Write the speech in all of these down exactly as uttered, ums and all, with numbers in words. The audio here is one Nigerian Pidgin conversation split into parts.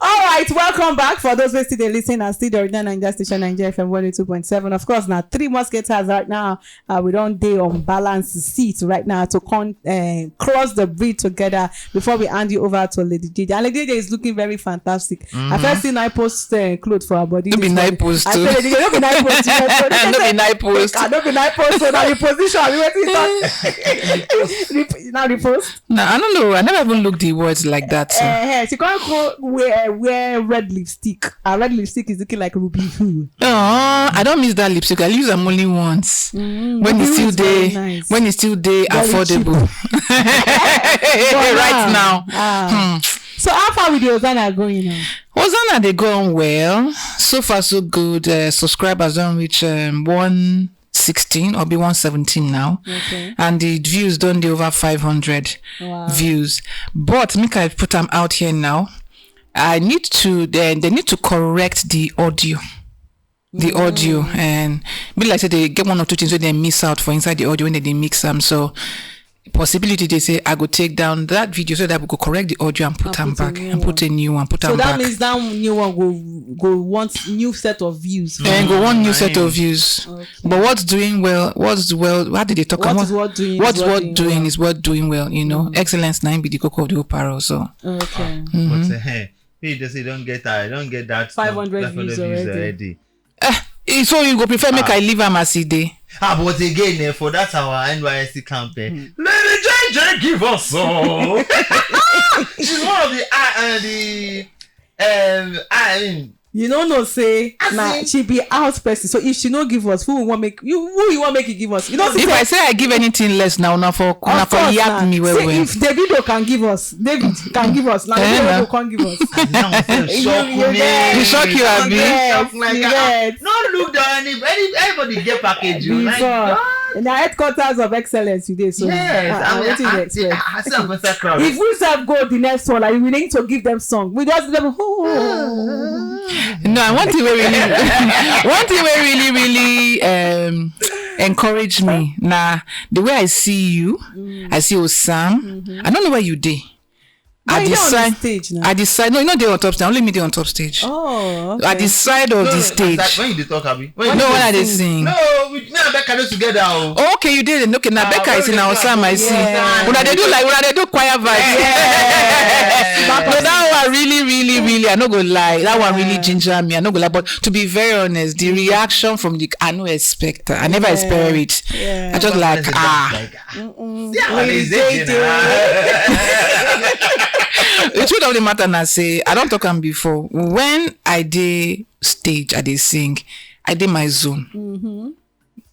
All right, welcome back. For those wey still dey listen and still the original Naija station, Naija F M one oh two point seven. Of course, now three musketeers right now. Uh, we don dey on balance seat right now to con uh, cross the bridge together before we hand you over to Lady J J. And Lady J J is looking very fantastic. I first see nine post uh, clothes for her body. No be this nine morning. post I too. said, "Lady J J, no be nine post. You know, so they No be say, nine post. "Ah, no be nine post. So now the position. You wetin you talk? The- now the post." No, I don't know. I never even looked the words like that. So. Uh, she can't go wear, wear red lipstick. Her red lipstick is looking like ruby hue. Oh, I don't miss that lipstick. I use them only once. When it's still It's very there, nice. When it's still there, Very affordable. Right now. Ah. So how far with the Hosanna going now? Hosanna, they going well. So far, so good. Uh, subscribers don't reach um, one sixteen or be one seventeen now. Okay. And the views don't be over five hundred Wow. views. But make I put them out here now. I need to, they, they need to correct the audio. The audio. And be like say they get one or two things where they miss out for inside the audio when they, they mix them. So possibility they say I go take down that video so that we go correct the audio and put them put a back new and put a new one, put So them that back. means that new one go go want new set of views. And go one new set of views. But what's doing well? What's well? How did they talk What about? Is worth doing? What's Is worth doing doing well. Is worth doing well. You know, excellence now be the cocoa of the whole parrot. So Okay. But uh, hey, he just say don't get that. Don't get that. Five hundred views already. Eh, so you go prefer make I leave am as e dey? Ah, but again, eh, for that our N Y S C campaign, Lady J J give us all. She's one of the uh, uh, the um I mean You no know say As na in- she be house person. So if she no give us, who we want make you? Who you want make you give us? You know, If I say I give anything less now, na for na Of for course, yap na. me well Say well. If Davido can give us, David can give us. Now Eh, Davido na. Go can give us. Now I'm so shocked. You- you Me. get- He shock you, abi? Yes, Shock like you that. get. No look down any, any anybody get package you like Before God. in the headquarters of excellence today. So Yes, uh, I'm wetin you dey I, expect? I, I see a better crowd. If we self go the next one, like we need to give them song. We just give them. Oh. No, I want thing wey really, one thing wey really, really um, encourage me. Nah, the way I see you, I see Osam. I don't know where you dey. But I you dey on the decide. Stage now. I decide. No, you know they on top stage. I only me dey on top stage. Oh, I okay. Decide all No, the no, stage. Like when you dey talk, abi? When No, you when dey I dey sing. sing. No, with me and Becca dey together. Oh. Oh, okay, you did it. Okay, now Ah, Becca when is we in dey our do Sam. I am, see. yeah. Una dey do like una dey do choir vibes. Yeah. No, that one really, really, really. I no go lie. That one really ginger me. I no go lie. But to be very honest, the reaction from the I no expect. I never expect it. Yeah. I just like ah. Like, ah. See how they say, J J. General. The truth of the matter na say I don talk am before. When I dey stage, I dey sing. I dey my zone.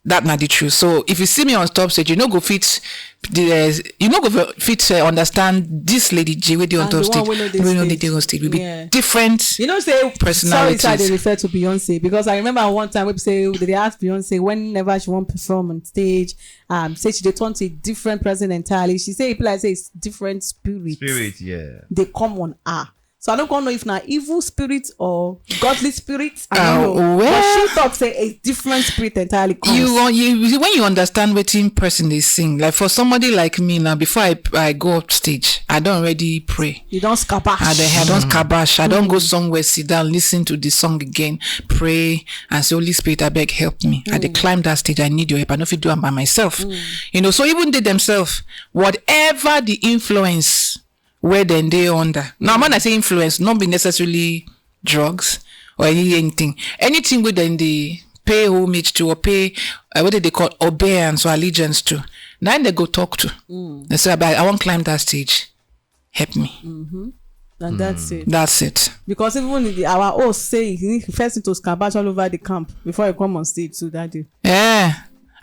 That na the truth. So if you see me on top stage, you no go fit the uh, you no go fit uh, understand this Lady J wey dey on And top the one stage. wey no dey Wey no stage. Dey on stage. We be Yeah. Different. You know, say Personalities. Sorry, sir, they refer to Beyonce because I remember one time we say they asked Beyonce whenever she want perform on stage, um, say she dey turn to a different person entirely. She say people like say it's different spirit. Spirit, yeah. They come on her. So I don't know if na evil spirit or godly spirit. I Ah, don't know. well. But she talk say a different spirit entirely comes. You, want- you you- when you understand wetin person dey sing, like for somebody like me now, before I I go up stage, I don already pray. You don't scabash. I don I don scabash. I don go somewhere, sit down, listen to the song again, pray, and say, Holy Spirit, I beg, help me. I dey climb that stage. I need your help. I no fit do am by myself. You know, so even they themselves, whatever the influence where then they under. Now, when I say influence, not be necessarily drugs or any anything. Anything where then they pay homage to or pay uh, what they call obeisance or allegiance to. Now they go talk to. They say, I, I won't climb that stage. Help me. And that's it. That's it. Because even the, our host say he need first need to scabash all over the camp before he come on stage to that day. Yeah.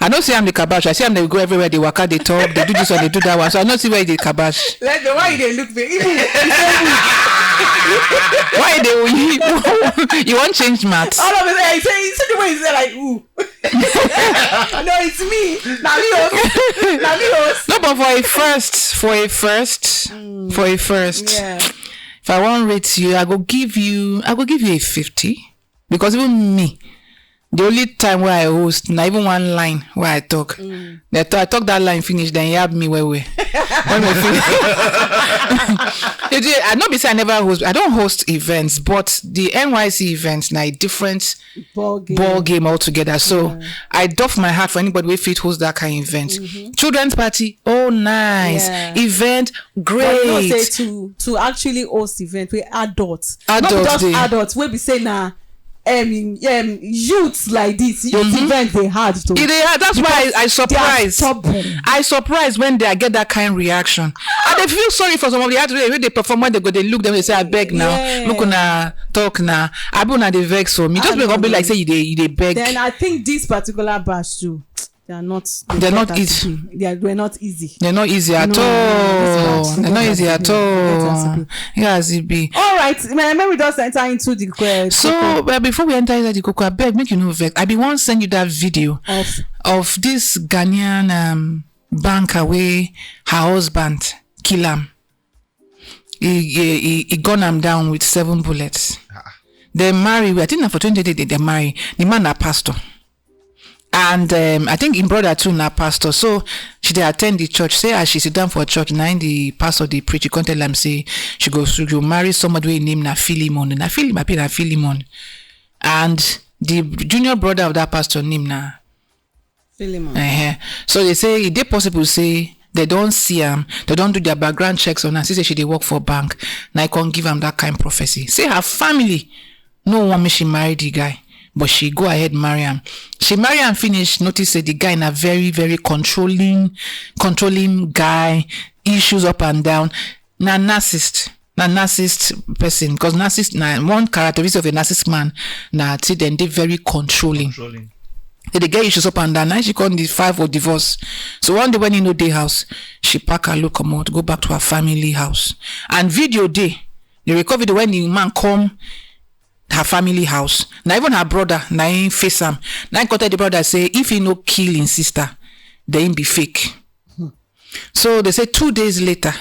I don't see I'm the kabash. I see I'm they go everywhere. They waka, they talk, they do this one, they do that one. So I don't see where they kabash. Like the way they look, they even Why they you, you won't change maths? All of it. Hey, say, you see the way he say like, ooh. No, it's me. Na me, oh. Na me, oh. No, but for a first, for a first, for a first, Yeah. If I want rate you, I go give you, I go give you a fifty because even me, The only time where I host, not even one line where I talk. They talk, I talk that line finish, then you have me where we. When we finish. You see, I not be say I never host. I don't host events, but the N Y C events na a different Ball game. ball game altogether. So I doff my heart for anybody who fit host that kind of event. Children's party, oh nice. Yeah. Event, But you know say great. to to actually host event, we adults. Adults Not just dey. Adults. We be say na um, um, youths like this. Youth event they hard to. It dey hard. That's why I, I They are surprised. Stubborn. I surprised when they get that kind of reaction. And they feel sorry for some of the athletes when they perform, when they go, they look them, they say, "I beg now, Yeah. look una talk now." I be una dey vex for me. Just Ah, make no, up be like no. say you dey you dey beg. Then I think this particular batch too, they are not. They're not thought as easy. people. They are they're not easy. They're not easy at No, no, no, all. this part, They're not this easy part, at this part, all. this part. Yeah, as it be. All right, may, may we just enter into the uh, So, but before we enter inside the cocoa, I beg make you no vex. I be wan send you that video of of this Ghanaian um, banker wey her husband kill am. He, he, he, he gun am down with seven bullets. They marry. I think na for twenty twenty they, they marry. The man na pastor. And um, I think him brother too na pastor. So she dey attend the church. Say as she sit down for church, na him the pastor dey preach. He come tell am say she go she go marry somebody wey him name na Philemon. Na Philemon, I na Philemon. And the junior brother of that pastor name na Philemon. Uh-huh. So they say e dey possible say they don see am, they don do their background checks on am, see say she dey work for bank. Na I come give am that kind prophecy. Say her family no want me she marry the guy, but she go ahead marry am. She marry am finish, notice say the guy na very very controlling, controlling guy, issues up and down. Na narcissist, na narcissist person, because narcissist na one characteristic of a narcissist man na say dem dey very controlling. Controlling. They dey get issues up and down. Now she come dey file for divorce. So one day when he no dey house, she pack her look comot, go back to her family house. And video dey, they record video when the man come her family house. Na even her brother, na him face am. Na him come tell the brother say if he no kill him sister, then him be fake. So they say two days later,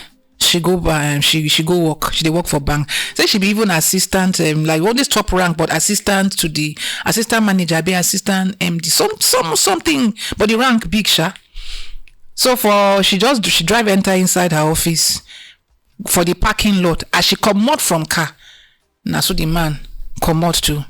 she go buy um, she she go work. She dey work for bank. Say she be even assistant, um, like all this top rank, but assistant to the assistant manager, be assistant M D, some some something, but the rank big sha. So for she just she drive enter inside her office for the parking lot. As she comot from car, na so the man comot to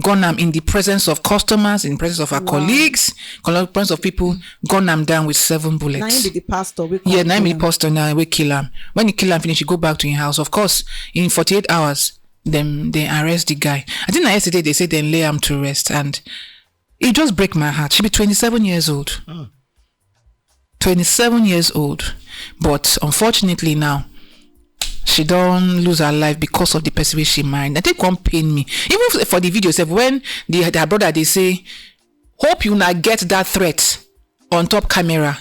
gun am in the presence of customers, in presence of her colleagues, in presence of people, gun am down with seven Na him bullets. Be the pastor. We Yeah, na him be pastor now. We kill am. When he kill am finish, he go back to him house. Of course, in forty-eight hours, them they arrest the guy. I think na yesterday they say they lay am to rest, and it just break my heart. She be twenty-seven years old. Twenty-seven years old, but unfortunately now she don lose her life because of the person wey she marry. I think one pain me. Even f- for the video sef, when the her brother dey say, "Hope you na get that threat on top camera."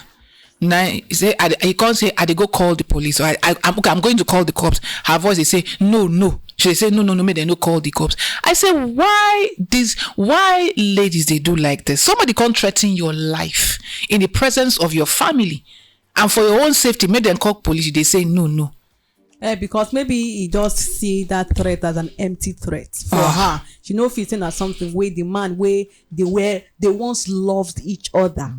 Na he say I, he come say, "I dey go call the police." Or I, I, I'm, okay, I'm going to call the cops. Her voice dey say, "No, no." She dey say, "No, no, no, make dem no call the cops." I say, why this? Why ladies dey do like this? Somebody come threaten your life in the presence of your family, and for your own safety, make dem call police. You dey say, "No, no." Eh, because maybe he just see that threat as an empty threat for Ah. her. She no fit say na something wey the man wey they were they once loved each other.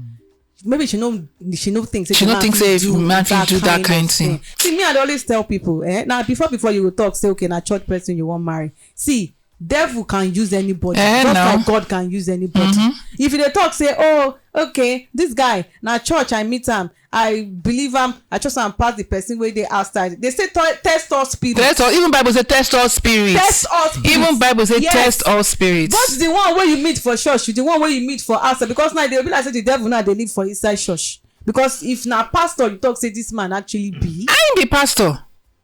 Maybe she no she no think say She the no think say if man fit do that kind of thing. See, me I dey always tell people, eh, now before before you go talk say, "Okay, na church person you wan marry." See, devil can use anybody, Eh, just now. Like God can use anybody. If you dey talk say, "Oh, okay, this guy na church I meet am, I believe am, I trust am pass the person wey dey outside." They say, "Te- test all spirit." Test all, even Bible say, "Test all spirits." Test all spirits. Even Bible say, Yes. "Test all spirits." Both the one wey you meet for church, the one wey you meet for outside, because now they be like say the devil now dey live for inside church. Because if na pastor you talk say this man actually be, I be pastor.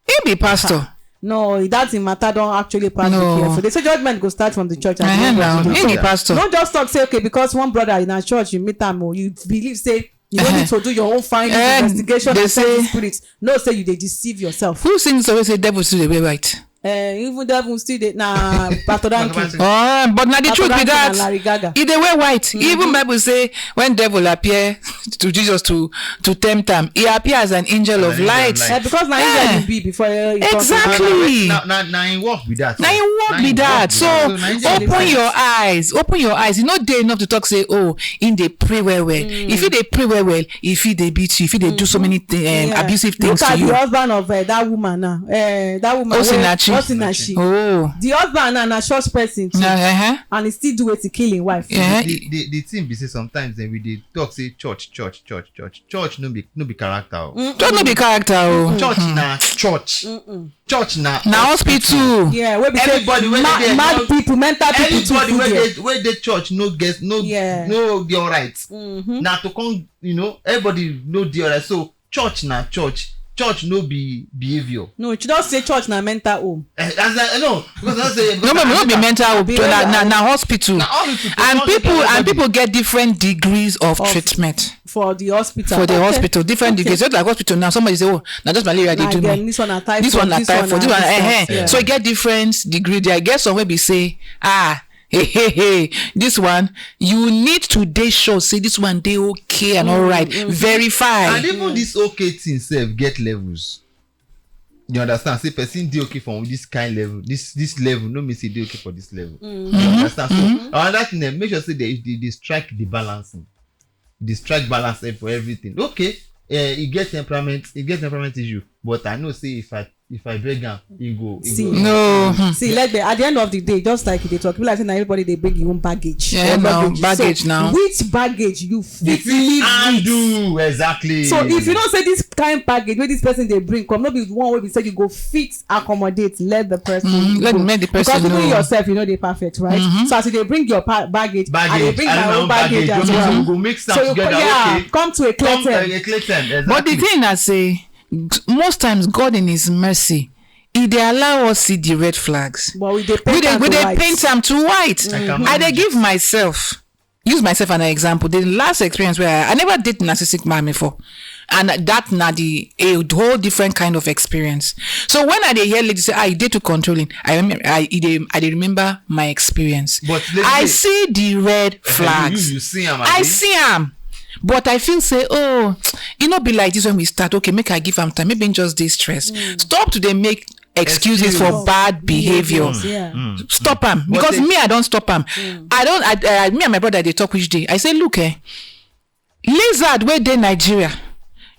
He be pastor. No, that in matter don actually pass No. the careful. They say judgment go start from the church. I hear now. He be pastor. No just talk say, "Okay, because one brother in our church you meet am, or you believe say you no need to do your own finding Eh, investigation they and test the say- spirits." No, say you dey deceive yourself. Who sings the way say devils still dey wear white? Eh, even devil still dey na Pastor Danke. Oh, but na the truth be Pastor Danke that and Larry Gaga. E dey wear white. Even Bible say when devil appear to Jesus to to tempt am, he appear as an angel of An angel of light. light. Eh, because na Yeah. angel you be before eh, you talk. Exactly. Na na na im work be that. Na im work Na be im that. work be that. So Na angel of open light. your eyes, open your eyes. E no dey enough to talk say, oh, im dey pray well well. If he dey pray well well, if he dey beat you, if he dey do so many th- um, Yeah. abusive things Look to at you. The husband of uh, that woman now. Uh, that woman Osinachi. Wey, Osinachi. Oh, The husband now na church person too, na uh-huh. And he still do wetin kill him wife. Yeah. The, the, the thing be say sometimes then we dey talk say church, church, church, church, church no be no be character. O. Church no be character. Oh, Church na church. Church na na hospital. Yeah, wey be say Anybody wey ma- dey there, mad no- people, mental people too Anybody full wey there. dey wey dey church no get no Yeah. no dey alright. Na to come you know everybody no dey alright. So church na church. Church no be behaviour. No, she don say church na mental home Eh, as I no because I say No, no, no, be mental. Be Na, na, mental. na hospital. Na hospital. And Not people and everybody. People get different degrees of Of- treatment. For the hospital. For the Okay. Hospital, different degrees. Just like hospital now, somebody say, oh, na just malaria dey Na do again, me. this one na typhoid. This one na typhoid. This one, na eh, this eh. one, yeah. So e get different degree. There, I get some wey be say, ah, hey, hey, hey, this one you need to dey sure say this one dey okay and alright. Verify. And even this okay thing sef get levels. You understand? Say person dey okay for this kind level, this this level. No mean say dey okay for this level. You understand? So another thing, eh, make sure say they, they, they strike the balancing. They strike balance eh, for everything. Okay, eh, e get temperament, e get temperament issue. But I know say if I if I beg am, e go. E See. go No. Hmm. See, like the, at the end of the day, just like you dey talk, people like say na everybody dey bring your own baggage. Yeah, Or now, luggage. baggage So, now. Which baggage you the fit fit live with? Handle exactly. So if you know say this kind baggage wey this person dey bring come, no be one wey be say you go fit accommodate, let the person Mm, let go. Let the person Because even know. Yourself, you know they perfect, right? So as you dey bring your pa- baggage, I dey Baggage, bring I my don't own know baggage baggage. as Go well. mix, go mix am So you together. yeah, Okay. Come to a clear Come term. uh, a clear term. Exactly. But the thing I say, most times God in His mercy, He dey allow us see the red flags. But we dey We paint dey am we to dey white. Paint am to white. I can I dey manage. Give myself, use myself as an example. The last experience where I, I never did narcissistic man before. And that na the a whole different kind of experience. So when I dey hear ladies say, ah, you dey too controlling, I remember, I, e dey, I dey remember my experience. But lady, I wait. See the red Eh, flags. You, you see am. I Abi? See am, but I feel say, oh, e no be like this when we start. Okay, make I give am time. Maybe im just dey stressed. Stop to dey make excuses for Excuse. bad behavior. Yeah. Stop am But because they- me I don stop am. I don I, I, me and my brother dey talk which day. I say, look eh, lizard wey dey Nigeria,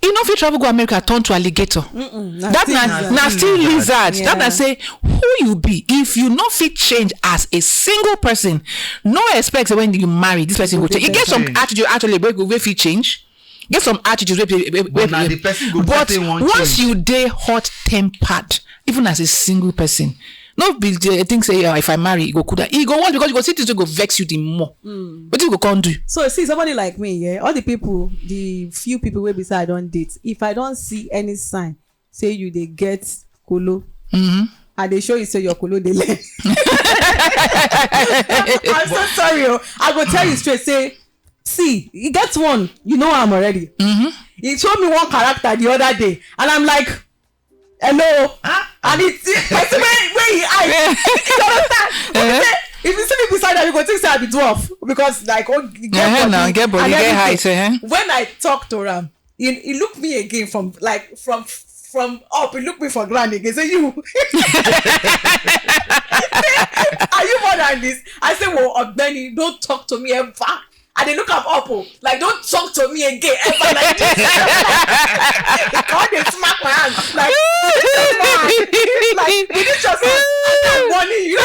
e no fit travel go America turn to alligator. That still na lizard. Na still lizard. Yeah. That na say who you be. If you no fit change as a single person, no expect say when you marry this person go change. E get some attitude actually wey go wey fit change. Get some attitudes wey be wey, But na the person go but say one once change. You dey hot tempered, even as a single person, no be the thing say, oh, if I marry, e go cool down. E go worse because you go see things wey go vex you the more. Wetin you go come do? So see somebody like me, yeah, all the people, the few people wey be say I don date, if I don see any sign say you dey get kolo, I dey show you say your kolo dey left. I'm so sorry, oh. I go tell you straight, say, see, you get one, you know am already. He show me one character the other day, and I'm like, hello. And it's person wey wey he eye. You understand? If you see me beside am, you go think say I be dwarf because like oh, you get Uh-huh, body now, get body, and get everything. Height, uh-huh. When I talk to am, he, he look me again from like from from up. He look me for ground again. Say you. Are you more than this? I say, well, Ogbeni, don't talk to me ever. I dey look am up, oh, like don't talk to me again ever like this. He come dey smack my hand like, this man, like, did you just say, I'm warning you?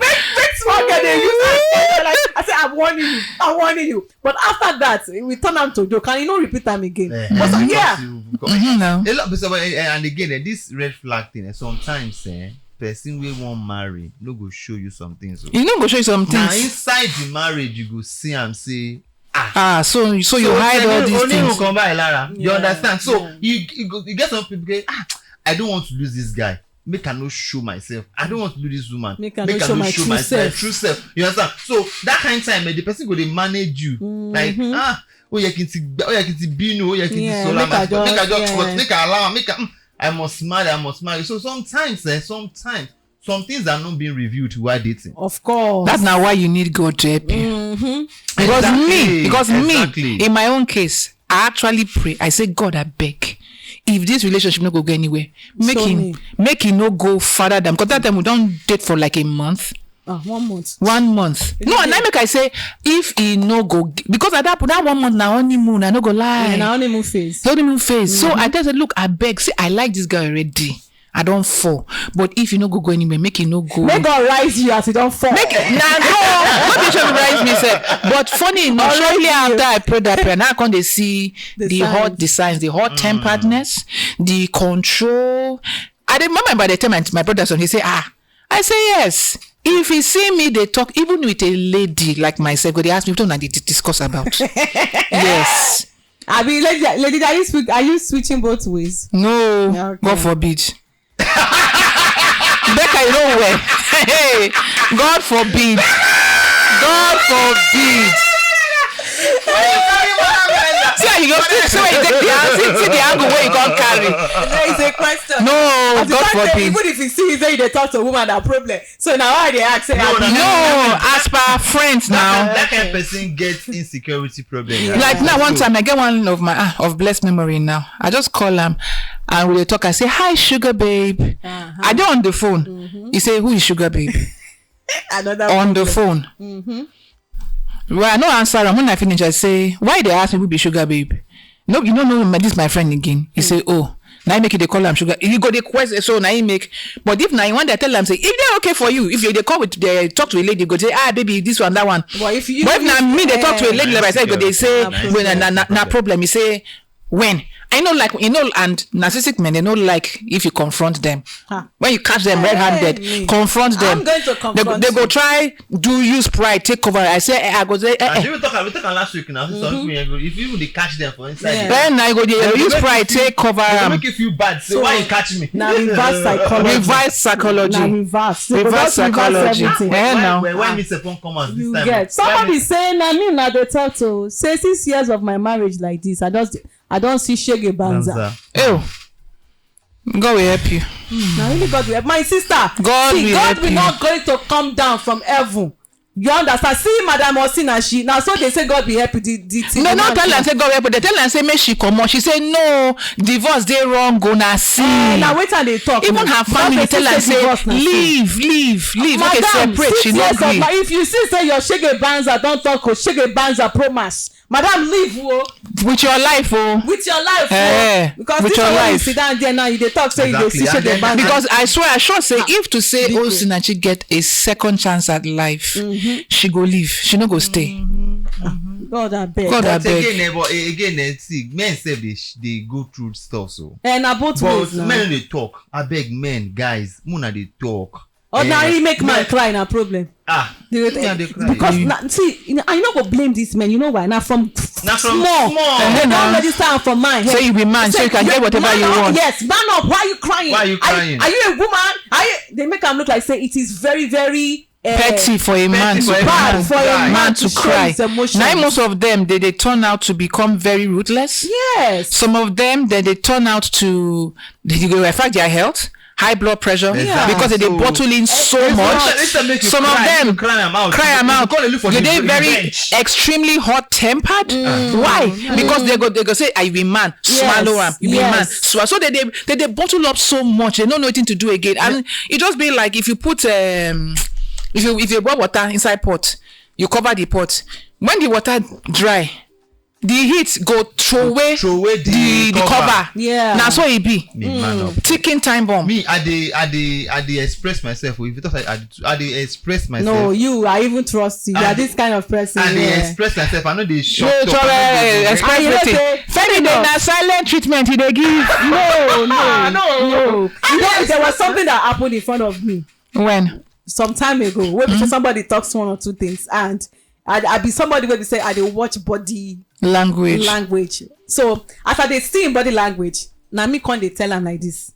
Make make small girl dey use hand like, I say, I'm warning you, I'm warning you. But after that, we turn am to joke and he no repeat am again. Eh, But so, because yeah. you- because- Mhm, now. A lot, so, eh, eh, and again, eh, this red flag thing, eh, sometimes, eh, person wey wan marry no go show you some things. Oh. E no go show you some Na things. Inside the marriage, you go see am say, Ah, so so you hide all these things. Come by, Lara. You Yeah, understand? So yeah. you, you, go, you get some people say, ah, I don't want to lose this guy. Make I no show myself. I don't want to lose this woman. Make I no show my true self. True self. You understand? So that kind of time, eh, the person go dey manage you. Like, ah, oh yeah, kinti, oh yeah, kinti binu, oh yeah, kinti Yeah, sola, make I make I just- just, yeah. but make I allow am, make I, mm, I must marry, I must marry. So sometimes, eh, sometimes some things are not being revealed while dating. Of course. That's now why you need God to help you. Because Exactly, me, because exactly. me, in my own case, I actually pray. I say, God, I beg, if this relationship no go go anywhere, make Show it me. make it no go further than, because that time we don't date for like a month, Ah, one month. one month. No, and I make I say, if he no go g- because at that that one month na honeymoon. I no go lie. And I only move face. Honeymoon phase. So I tell her, look, I beg. See, I like this guy already. I don't fall. But if you no go go anywhere, make it no go. May God rise you as you don't fall. Nah, no, no be should rise me sef. But funny enough, Alright, shortly you. After I prayed that prayer, now I come dey see The the, hot signs. the signs, the hot temperedness, the control. I remember by the time I, my brother son, he say, ah, I say yes. If he see me, they talk even with a lady like myself, go they ask me what they discuss about. Yes. I mean, lady, lady, are you, swi- are you switching both ways? No, Yeah, okay. God forbid. Becca, you know where? Hey, God forbid. God forbid. See how you go see, see where you take the angle, see, see the angle where you can't carry. There is a question. No, As you God talk say, forbid. Even if you see, say you dey talk to a woman, that problem. So now I dey ask, say, No, I no, be- No, as per friends now. That kind of person gets insecurity problem. Like now, one So, time I get one of my ah, of blessed memory now. I just call him and we dey talk. I say, hi, sugar babe. I dey on the phone. He say, who is sugar babe? Another On the problem. Phone. Well, I no answer am. When I finish, I say, why they ask me who be sugar babe? No, you don't know my, this my friend again. He say, oh, now I make it they call am sugar. You go the question, so now he make. But if now you want to tell am, say, if they're okay for you, if you they call with they talk to a lady, go say, ah, baby, this one, that one. But if you, But if now me they talk to a eh, lady like I said, go they say, Na problem. well, na, na, na, na problem. He say, when I know like you know, and narcissistic men they don't like if you confront them. Ha. When you catch them red-handed, Hey, me. Confront them. I'm going to They, confront they go you. Try do use pride take cover. I say, eh, I go say, eh, And eh. you talk, we talk last week now. So if you if you dey catch them for inside, Yeah. the- Then I go they They use make pride you- take cover they am. Make you feel bad. So, So, why you catch me? Now reverse psychology. Reverse psychology. Now reverse. So Reverse just reverse psychology. Everything. Eh, Why, now. why, why me say come come out this You time? get Why somebody me- Say na me na dey talk to say six years of my marriage like this I just I don see shege banza. Banza. Oh, God will help you. Na only God will help my sister. God See, will God help will you. Not going to come down from heaven. You understand? See, Madam Osinachi. Now so they say God will help you. The, the thing. No, The no, man tell her come. Say God help, but they tell her say make she come out. She say no, divorce dey wrong. Go na see. Eh, na wetin I dey talk. Even her But family they tell still her say say divorce na sin. Leave, leave, leave. Okay, Madam, separate. six She no years of gree. My, if you see say your shege banza don talk o shege banza promise. Madam, leave o. With your life, oh. With your life, Eh, o. Because with this your one wey you life. Sit down there now, you dey talk say you dey Exactly. see And shege then- banza. Because I swear, I sure say if to say Biko. Osinachi get a second chance at life, she go leave. She no go stay. God abeg. God But abeg. again, eh, but, eh, again, eh, see, men sef dey sh- dey go through stuff so. Eh, na both But ways na. Men no dey talk. Abeg, men, guys, una dey talk. Ordinary Eh, make man men- cry na problem. Ah, They- una dey cry. Because na, see, you know, I no go blame these men. You know why? Na from Na from small. small. They Eh, don na. register am for mind. So you be man, so you can get whatever Man you up, want. Yes, man up. Why are you crying? Why are you crying? Are you a woman? Are you? They make am look like say it is very, very uh, Petty for a man Petty to for a cry. bad for a Guy. man Man to to show cry. His emotions. Now most of them they, they turn out to become very ruthless. Yes. Some of them then they turn out to they, they affect their health, high blood pressure Exactly. Because they So- bottle in so It's much. not- it's not make you Some cry, of them you cry am out. Cry am You out. call a look for They the dey very revenge. Extremely hot tempered. Why? Because they go they go say, "Are you a man? Swallow am. Yes, You be man." yes. So so they they they, they bottle up so much. They don't know anything to do again. And it just be like if you put um if you if you boil water inside pot, you cover the pot. When the water dry, the heat go throw away Throw away the the, the cover. cover. Yeah. Now so it be. Me, man up. Ticking time bomb. Me, I dey, I dey, I dey express myself. If you talk, I, I dey express myself. No, you. I even trust you. You I are this kind of person. I dey Yeah. Express myself. I know they shock. No, Talk, trouble, I know they express And you know wetin. say- Femi dey na silent treatment he dey give. No, no, no. You know, there was something that happened in front of me When? Some time ago. Where mm-hmm. Somebody talks one or two things, and I, I be somebody where they say I dey watch body Language. Language. So as I dey see him body language, now me come dey tell am like this,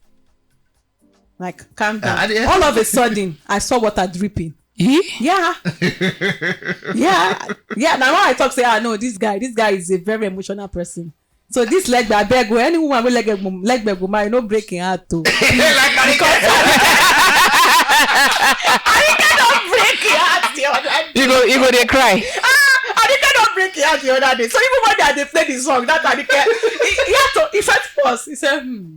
like, "Calm down." Ah, I dey- All of a sudden, I saw water dripping. Eh? Yeah, yeah, yeah. Now when I talk, say, "Ah, no, this guy, this guy is a very emotional person." So this leg, I beg, oh, any woman wey leg, leg go marry, no break im heart o. Like Arike. Arike don break im heart the other day. You go, you go dey cry. Arike don break im heart the other day. So even when I dey play the song, that Arike, he, he had to, he first pause. He said, hmm.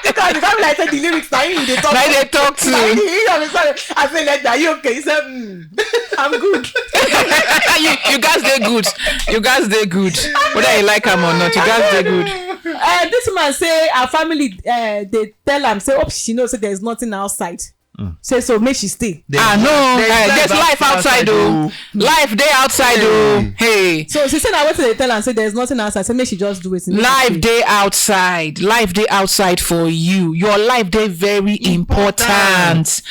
Because the family, I said the lyrics, na him dey talk. Na him dey talk to. Na him dey, he dey, sorry. I said, "Leg, are you okay?" He said, hmm, I'm good. you, you guys dey good. You guys dey good. Whether you like am or not, you guys dey good. Uh, this woman say her family uh, dey tell am say, "Hope she know say there's nothing outside." Say so, make she stay. Ah no, There's uh, there's life outside o. Life dey outside o. Hey. So she say na wetin dey tell am say there's nothing outside. Say make she just do wetin. Life dey outside. Life dey outside for you. Your life dey very important.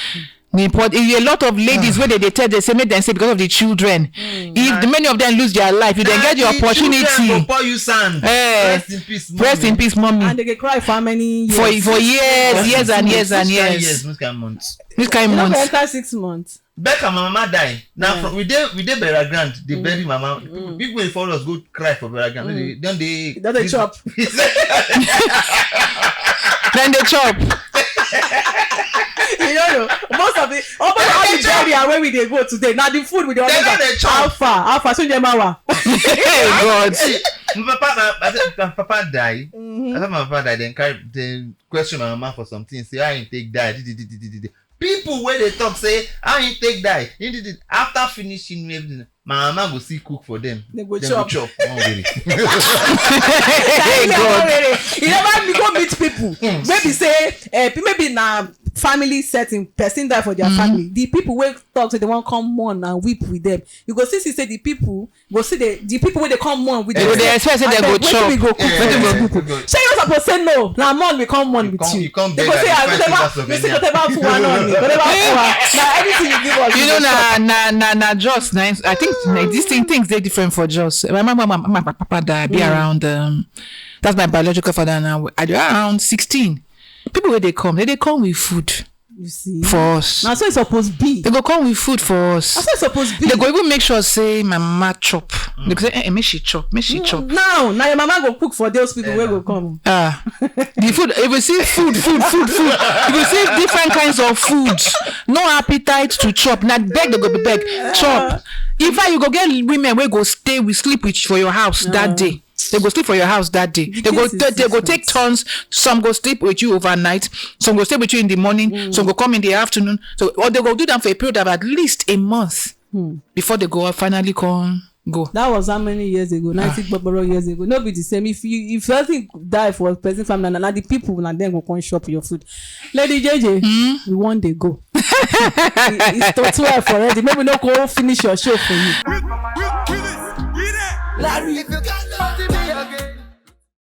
Important. A lot of ladies wey dey dey tell dem say make dem say because of the children. If the, many of them lose their life, if dem get the Na the children opportunity. Go pour you sand. Eh, Rest in peace, Rest mommy. In peace, mommy. And they dey cry for how many years? For for years, years and years and Which kind years. Years, which kind months? Which kind You know, months? Enter six months. Becca, my mama die. Now Yeah. from we dey we dey Burial Ground, they bury mama. People, people wey follow us go cry for Burial Ground. They don dey Don dey chop. Then they chop. You don't know. Most of the, almost all the burial where we dey go today, now the food we dey always They like, dey chop. "How far? How far?" So Jemawa. Hey God. See, my papa, my, I said, my papa die. I said my papa die. Then carry, then question my mama for something. Say how he take die. Di, di, di, di, di, di, di. People wey dey talk say how he take die. He did it after finishing everything. My mama go still cook for them. They go Dem chop. Chop. One way. Hey God. You never go meet people. Maybe say, uh, maybe na family setting, person die for their family. The people wey talk say they wan come mourn and weep with them. You go see, see say the people go see the, the people wey dey come mourn with They go dey expect say they go Abeg, wetin chop. We go cook Yeah, for yeah, these yeah. People. Shey you suppose say no? Na mourn we come mourn with come- you. You come They beg go at say, the "Ah, five whatever, fingers of you see Enya." Whatever food I no need, whatever food I, na anything you give us. You We know, go chop." na na na na na Jos. Na, I think na, these thing, things dey different for Jos. My mama, my, my papa die be around. Um, that's my biological father now. I dey around sixteen. People wey dey come, they dey come with food You see. For us. Na so e suppose be. They go come with food for us. Na so e suppose be. They go even make sure say my mama chop. They go say, "Eh, eh, make she chop, make she chop." Now, now your mama go cook for those people wey go come. Ah, the food. If you see food, food, food, food, if you see different kinds of food, no appetite to chop. Na beg they go be beg. Chop. In fact, you go get women wey go stay with, sleep with for your house that day. They go sleep for your house that day. They go Case is they go take different. Turns. Some go sleep with you overnight. Some go stay with you in the morning. Some go come in the afternoon. So, or they go do them for a period of at least a month before they go finally come go. That was how many years ago? Ninety gbogbo years ago. No be the same. If you, if person die for person family, na, na the people na dem go come chop your food. Lady J J, we wan dey go. It- it's to twelve already. Maybe no go finish your show for you. Larry, if you got nothing